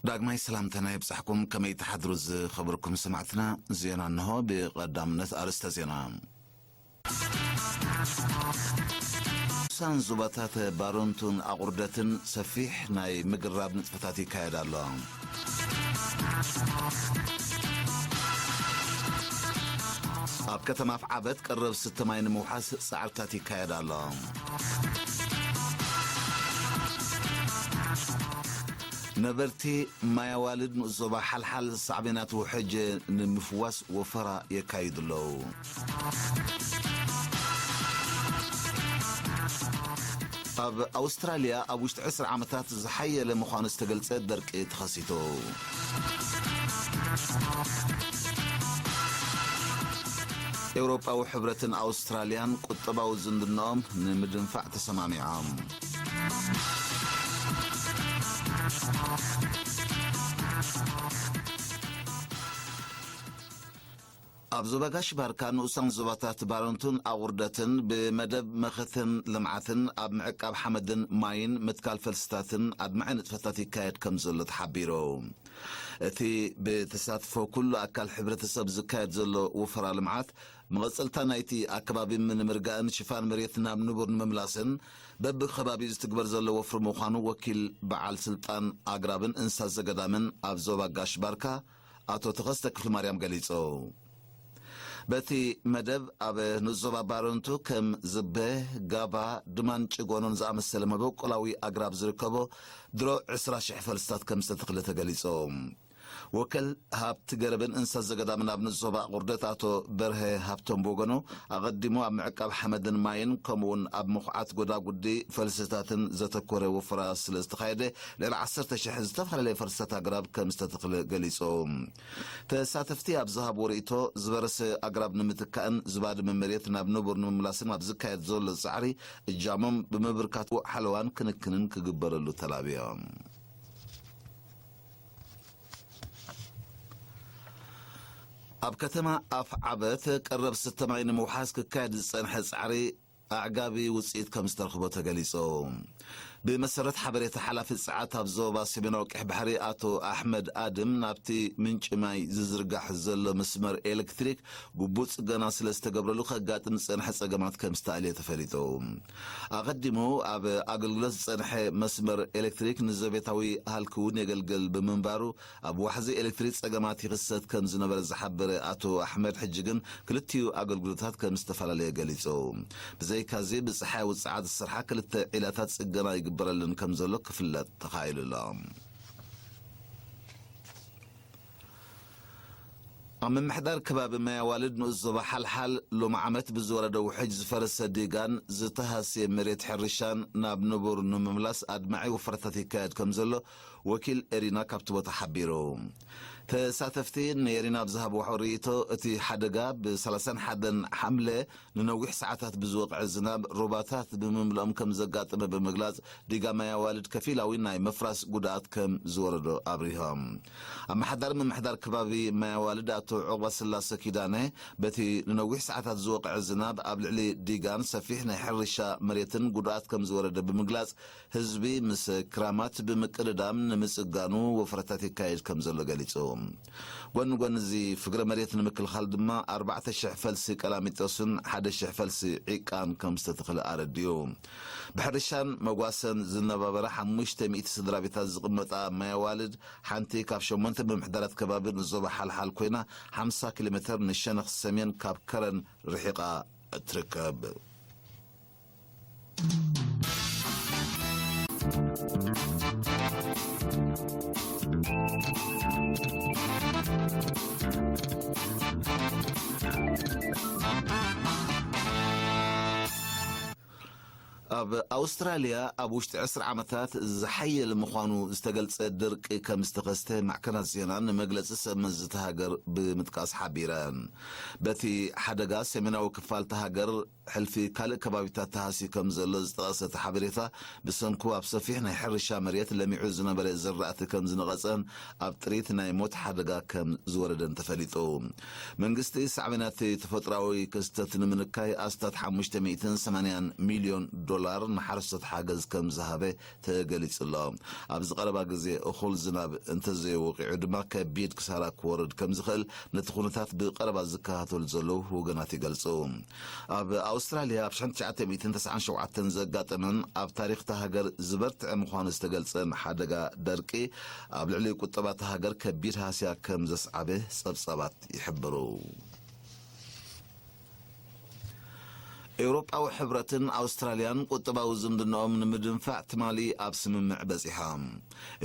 ዳግማይ ሰላምታና ይብጻሕኩም። ከመይ ትሓድሩ ዝኸበርኩም ሰማዕትና? ዜና እንሆ። ብቐዳምነት ኣርእስተ ዜና። ንኡሳን ዞባታት ባረንቱን ኣቑርደትን ሰፊሕ ናይ ምግራብ ንጥፈታት ይካየድ ኣሎ። ኣብ ከተማ ኣፍዓበት ቀረብ ስተ ማይ ንምውሓስ ጻዕርታት ይካየድ ኣሎ። ነበርቲ ማይ ኣዋልድ ንኡስ ዞባ ሓልሓል ሳዕቤናት ውሕጅ ንምፍዋስ ወፈራ የካይዱ ኣለዉ። ኣብ ኣውስትራልያ ኣብ ውሽጢ ዕስራ ዓመታት ዝሓየለ ምዃኑ ዝተገልጸ ደርቂ ተኸሲቱ። ኤውሮጳዊ ሕብረትን ኣውስትራልያን ቁጠባዊ ዝምድናኦም ንምድንፋዕ ተሰማሚዖም። ኣብ ዞባ ጋሽ ባርካ ንኡሳን ዞባታት ባረንቱን ኣቑርደትን ብመደብ መኸተን ልምዓትን ኣብ ምዕቃብ ሓመድን ማይን ምትካል ፈልስታትን ኣድማዒ ንጥፈታት ይካየድ ከም ዘሎ ተሓቢሩ። እቲ ብተሳትፎ ኩሉ ኣካል ሕብረተሰብ ዝካየድ ዘሎ ወፈራ ልምዓት፣ መቐጸልታ ናይቲ ኣከባቢ ንምርጋእን ሽፋን መሬት ናብ ንቡር ንምምላስን በብከባቢኡ ዝትግበር ዘሎ ወፍሪ ምዃኑ ወኪል በዓል ስልጣን ኣግራብን እንስሳ ዘገዳምን ኣብ ዞባ ጋሽ ባርካ ኣቶ ተኸስተ ክፍለማርያም ገሊጹ። በቲ መደብ ኣብ ንኡስ ዞባ ባረንቱ ከም ዝበ፣ ጋባ፣ ድማን ጭጎኖን ዝኣመሰለ መበቆላዊ ኣግራብ ዝርከቦ ድሮ ዕስራ ሽሕ ፈልስታት ከም ዝተተኽለ ተገሊጹ። ወከል ሃብቲ ገረብን እንስሳ ዘገዳምን ኣብ ንኡስ ዞባ ኣቑርደት ኣቶ በርሀ ሃብቶም ብወገኑ፣ ኣቐዲሙ ኣብ ምዕቃብ ሓመድን ማይን ከምኡውን ኣብ ምኹዓት ጎዳጉዲ ፈልስታትን ዘተኮረ ወፈራ ስለ ዝተኻየደ፣ ልዕሊ ዓሰርተ ሽሕ ዝተፈላለየ ፈልስታት ኣግራብ ከም ዝተተኽለ ገሊጹ። ተሳተፍቲ ኣብ ዝሃብዎ ርእይቶ፣ ዝበረሰ ኣግራብ ንምትካእን ዝባድመ መሬት ናብ ንቡር ንምምላስን ኣብ ዝካየድ ዘሎ ጻዕሪ እጃሞም ብምብርካት ሓለዋን ክንክንን ክግበረሉ ተላብዮም። ኣብ ከተማ ኣፍ ዓበት ቀረብ ስተ ማይ ንምውሓስ ክካየድ ዝጸንሐ ጻዕሪ ኣዕጋቢ ውጽኢት ከም ዝተረኽቦ ተገሊጹ። ብመሰረት ሓበሬታ ሓላፊ ጸዓት ኣብ ዞባ ሰሜናዊ ቀይሕ ባሕሪ ኣቶ ኣሕመድ ኣድም፣ ናብቲ ምንጪ ማይ ዝዝርጋሕ ዘሎ መስመር ኤሌክትሪክ ግቡእ ጽገና ስለ ዝተገብረሉ ከጋጥም ዝጸንሐ ጸገማት ከም ዝተኣልየ ተፈሊጡ። ኣቐዲሙ ኣብ ኣገልግሎት ዝጸንሐ መስመር ኤሌክትሪክ ንዘቤታዊ ሃልኪ እውን የገልግል ብምንባሩ፣ ኣብ ዋሕዚ ኤሌክትሪክ ጸገማት ይኽሰት ከም ዝነበረ ዝሓበረ ኣቶ ኣሕመድ፣ ሕጂ ግን ክልቲኡ ኣገልግሎታት ከም ዝተፈላለየ ገሊጹ። ብዘይካዚ፣ ብጸሓያዊ ጸዓት ዝሰርሓ ክልተ ዒላታት ጽገና ይግበረለን ከም ዘሎ ክፍለጥ ተኻኢሉ ኣሎ። ኣብ ምምሕዳር ከባቢ ማይ ኣዋልድ ንኡስ ዞባ ሓልሓል፣ ሎሚ ዓመት ብዝወረደ ውሕጅ ዝፈረሰ ዲጋን ዝተሃስየ መሬት ሕርሻን ናብ ንቡር ንምምላስ ኣድማዒ ወፈራታት ይካየድ ከም ዘሎ ወኪል ኤሪና ካብቲ ቦታ ሓቢሩ። ተሳተፍቲ ንኤሪና ኣብ ዝሃብዎ ርእይቶ፣ እቲ ሓደጋ ብ ሰላሳን ሓደን ሓምለ ንነዊሕ ሰዓታት ብዝወቕዐ ዝናብ ሩባታት ብምምልኦም ከም ዘጋጠመ ብምግላጽ፣ ዲጋ ማይ ኣዋልድ ከፊላዊ ናይ ምፍራስ ጉድኣት ከም ዝወረዶ ኣብሪሆም። ኣመሓዳሪ ምምሕዳር ከባቢ ማይ ኣዋልድ ኣቶ ዑቕባስላሰ ኪዳነ፣ በቲ ንነዊሕ ሰዓታት ዝወቕዐ ዝናብ ኣብ ልዕሊ ዲጋን ሰፊሕ ናይ ሕርሻ መሬትን ጉድኣት ከም ዝወረደ ብምግላጽ፣ ህዝቢ ምስ ክራማት ብምቅድዳም ንምጽጋኑ ወፍረታት ይካየድ ከም ዘሎ ገሊጹ። ጎኒ ጎኒ እዚ ፍግረ መሬት ንምክልኻል ድማ ኣርባዕተ ሽሕ ፈልሲ ቀላሚጦስን ሓደ ሽሕ ፈልሲ ዒቃን ከም ዝተተኽለ ኣረዲኡ። ብሕርሻን መጓሰን ዝነባበራ ሓሙሽተ ሚእቲ ስድራ ቤታት ዝቕመጣ ማይ ኣዋልድ፣ ሓንቲ ካብ ሸሞንተ ምምሕዳራት ከባቢ ንዞባ ሓልሓል ኮይና፣ ሓምሳ ኪሎ ሜተር ንሸነኽ ሰሜን ካብ ከረን ርሒቓ ትርከብ። ኣብ ኣውስትራልያ ኣብ ውሽጢ ዕስራ ዓመታት ዝሓየለ ምዃኑ ዝተገልጸ ድርቂ ከም ዝተኸስተ ማዕከናት ዜና ንመግለጺ ሰብ መዚ እታ ሃገር ብምጥቃስ ሓቢረን። በቲ ሓደጋ ሰሜናዊ ክፋል እታ ሃገር ሕልፊ ካልእ ከባቢታት ተሃስዩ ከም ዘሎ ዝጠቐሰ እቲ ሓበሬታ፣ ብሰንኩ ኣብ ሰፊሕ ናይ ሕርሻ መሬት ለሚዑ ዝነበረ ዝራእቲ ከም ዝነቐጸን ኣብ ጥሪት ናይ ሞት ሓደጋ ከም ዝወረደን ተፈሊጡ። መንግስቲ ሳዕቤናት ተፈጥሮኣዊ ክስተት ንምንካይ ኣስታት ሓሙሽተ ሚእትን ሰማንያን ሚልዮን ዶላር ንሓረስቶት ሓገዝ ከም ዝሃበ ተገሊጹ ኣሎ። ኣብዚ ቀረባ ግዜ እኹል ዝናብ እንተዘይወቂዑ ድማ ከቢድ ክሳራ ክወርድ ከም ዝኽእል ነቲ ኩነታት ብቐረባ ዝከታተሉ ዘለዉ ወገናት ይገልጹ። ኣብ ኣውስትራልያ ኣብ ሽሕን ትሽዓተ ሚእትን ተስዓን ሸውዓተን ዘጋጠመን ኣብ ታሪኽ እታ ሃገር ዝበርትዐ ምዃኑ ዝተገልጸን ሓደጋ ደርቂ ኣብ ልዕሊ ቁጠባ እታ ሃገር ከቢድ ሃስያ ከም ዘስዓበ ጸብጻባት ይሕብሩ። ኤውሮጳዊ ሕብረትን ኣውስትራልያን ቁጠባዊ ዝምድናኦም ንምድንፋዕ ትማሊ ኣብ ስምምዕ በጺሖም።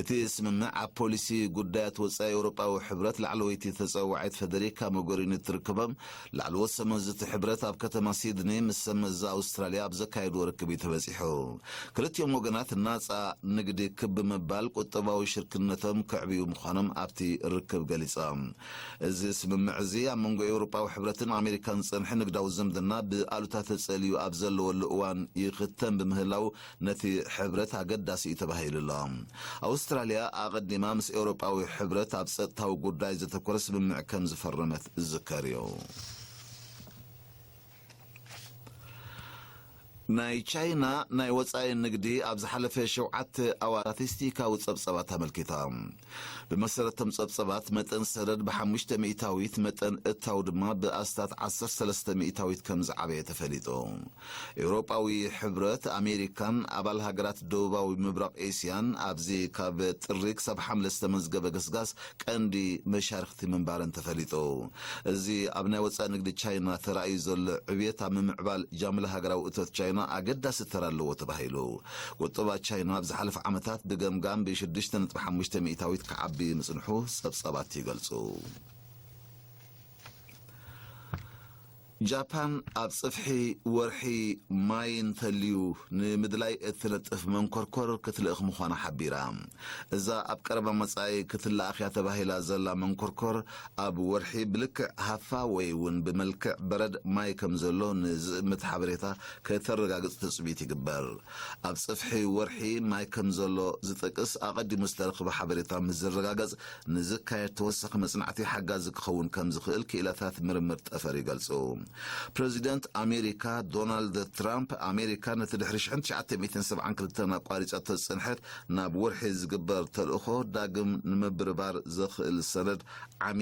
እቲ ስምምዕ ኣብ ፖሊሲ ጉዳያት ወጻኢ ኤውሮጳዊ ሕብረት ላዕለወይቲ ተጸዋዒት ፈደሪካ ሞገሪኒ እትርከቦም ላዕለዎት ሰመዝቲ ሕብረት ኣብ ከተማ ሲድኒ ምስ ሰመዚ ኣውስትራልያ ኣብ ዘካየድዎ ርክብ እዩ ተበጺሑ። ክልቲኦም ወገናት ናጻ ንግዲ ክብ ምባል ቁጠባዊ ሽርክነቶም ከዕብዩ ምዃኖም ኣብቲ ርክብ ገሊጾም። እዚ ስምምዕ እዚ ኣብ መንጎ ኤውሮጳዊ ሕብረትን ኣሜሪካን ዝጸንሐ ንግዳዊ ዝምድና ብኣሉታ ተጸልዩ ኣብ ዘለወሉ እዋን ይኽተም ብምህላው ነቲ ሕብረት ኣገዳሲ እዩ ተባሂሉ ኣሎ። ኣውስትራልያ ኣቐዲማ ምስ ኤውሮጳዊ ሕብረት ኣብ ጸጥታዊ ጉዳይ ዘተኮረ ስምምዕ ከም ዝፈረመት ዝዝከር እዩ። ናይ ቻይና ናይ ወጻኢ ንግዲ ኣብ ዝሓለፈ ሸውዓተ ኣዋርሕ ስታቲስቲካዊ ጸብጻባት ኣመልኪታ። ብመሰረት እቶም ጸብጻባት፣ መጠን ሰደድ ብሓሙሽተ ሚእታዊት፣ መጠን እታው ድማ ብኣስታት ዓሰርተ ሰለስተ ሚእታዊት ከም ዝዓበየ ተፈሊጡ። ኤውሮጳዊ ሕብረት፣ ኣሜሪካን ኣባል ሃገራት ደቡባዊ ምብራቕ ኤስያን ኣብዚ ካብ ጥሪ ክሳብ ሓምለ ዝተመዝገበ ገስጋስ ቀንዲ መሻርኽቲ ምንባረን ተፈሊጡ። እዚ ኣብ ናይ ወጻኢ ንግዲ ቻይና ተራእዩ ዘሎ ዕብየት ኣብ ምምዕባል ጃምላ ሃገራዊ እቶት ቻይና ኣገዳሲ ተራ ኣለዎ ተባሂሉ። ቁጠባ ቻይና ኣብ ዝሓለፈ ዓመታት ብገምጋም ብሽዱሽተ ነጥቢ ሓሙሽተ ሚእታዊት ክዓቢ ምጽንሑ ጸብጻባት ይገልጹ። ጃፓን ኣብ ጽፍሒ ወርሒ ማይ እንተልዩ ንምድላይ እትነጥፍ መንኮርኮር ክትልእኽ ምዃና ሓቢራ። እዛ ኣብ ቀረባ መጻኢ ክትለኣኽ እያ ተባሂላ ዘላ መንኮርኮር ኣብ ወርሒ ብልክዕ ሃፋ ወይ እውን ብመልክዕ በረድ ማይ ከም ዘሎ ንዝእምት ሓበሬታ ከተረጋግጽ ትጽቢት ይግበር። ኣብ ጽፍሒ ወርሒ ማይ ከም ዘሎ ዝጠቅስ ኣቐዲሙ ዝተረኽበ ሓበሬታ ምስ ዝረጋገጽ፣ ንዝካየድ ተወሳኺ መጽናዕቲ ሓጋዚ ክኸውን ከም ዝኽእል ክኢላታት ምርምር ጠፈር ይገልጹ። ፕረዚደንት ኣሜሪካ ዶናልድ ትራምፕ፣ ኣሜሪካ ነቲ ድሕሪ ሽሕን ትሽዓተ ሚእትን ሰብዓን ክልተን ኣቋሪጻቶ ዝጸንሐት ናብ ወርሒ ዝግበር ተልእኾ ዳግም ንምብርባር ዘኽእል ሰነድ ዓሚ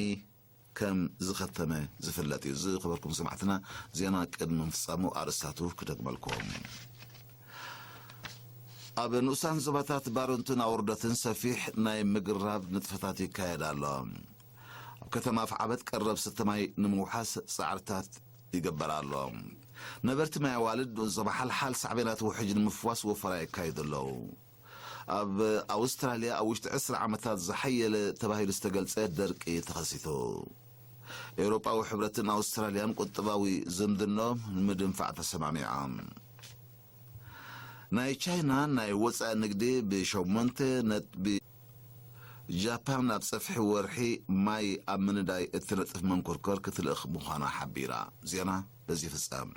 ከም ዝኸተመ ዝፍለጥ እዩ። ዝኸበርኩም ሰማዕትና፣ ዜና ቅድሚ ምፍጻሙ ኣርእስታቱ ክደግመልኩም። ኣብ ንኡሳን ዞባታት ባረንቱን ኣውርደትን ሰፊሕ ናይ ምግራብ ንጥፈታት ይካየድ ኣሎ። ኣብ ከተማ ኣፍዓበት ቀረብ ስተ ማይ ንምውሓስ ጻዕርታት ይግበር ኣሎ። ነበርቲ ማይ ኣዋልድ ንኡስ ዞባ ሓልሓል ሳዕቤናት ውሕጅ ንምፍዋስ ወፈራ የካይዱ ኣለዉ። ኣብ ኣውስትራልያ ኣብ ውሽጢ ዕስራ ዓመታት ዝሓየለ ተባሂሉ ዝተገልጸ ደርቂ ተኸሲቱ። ኤውሮጳዊ ሕብረትን ኣውስትራልያን ቁጠባዊ ዝምድንኦም ንምድንፋዕ ተሰማሚዖም። ናይ ቻይና ናይ ወጻኢ ንግዲ ብሸሞንተ ነጥቢ፣ ጃፓን ኣብ ጸፍሒ ወርሒ ማይ ኣብ ምንዳይ እትነጥፍ መንኮርኮር ክትልእኽ ምዃና ሓቢራ። ዜና በዚ ይፍጸም።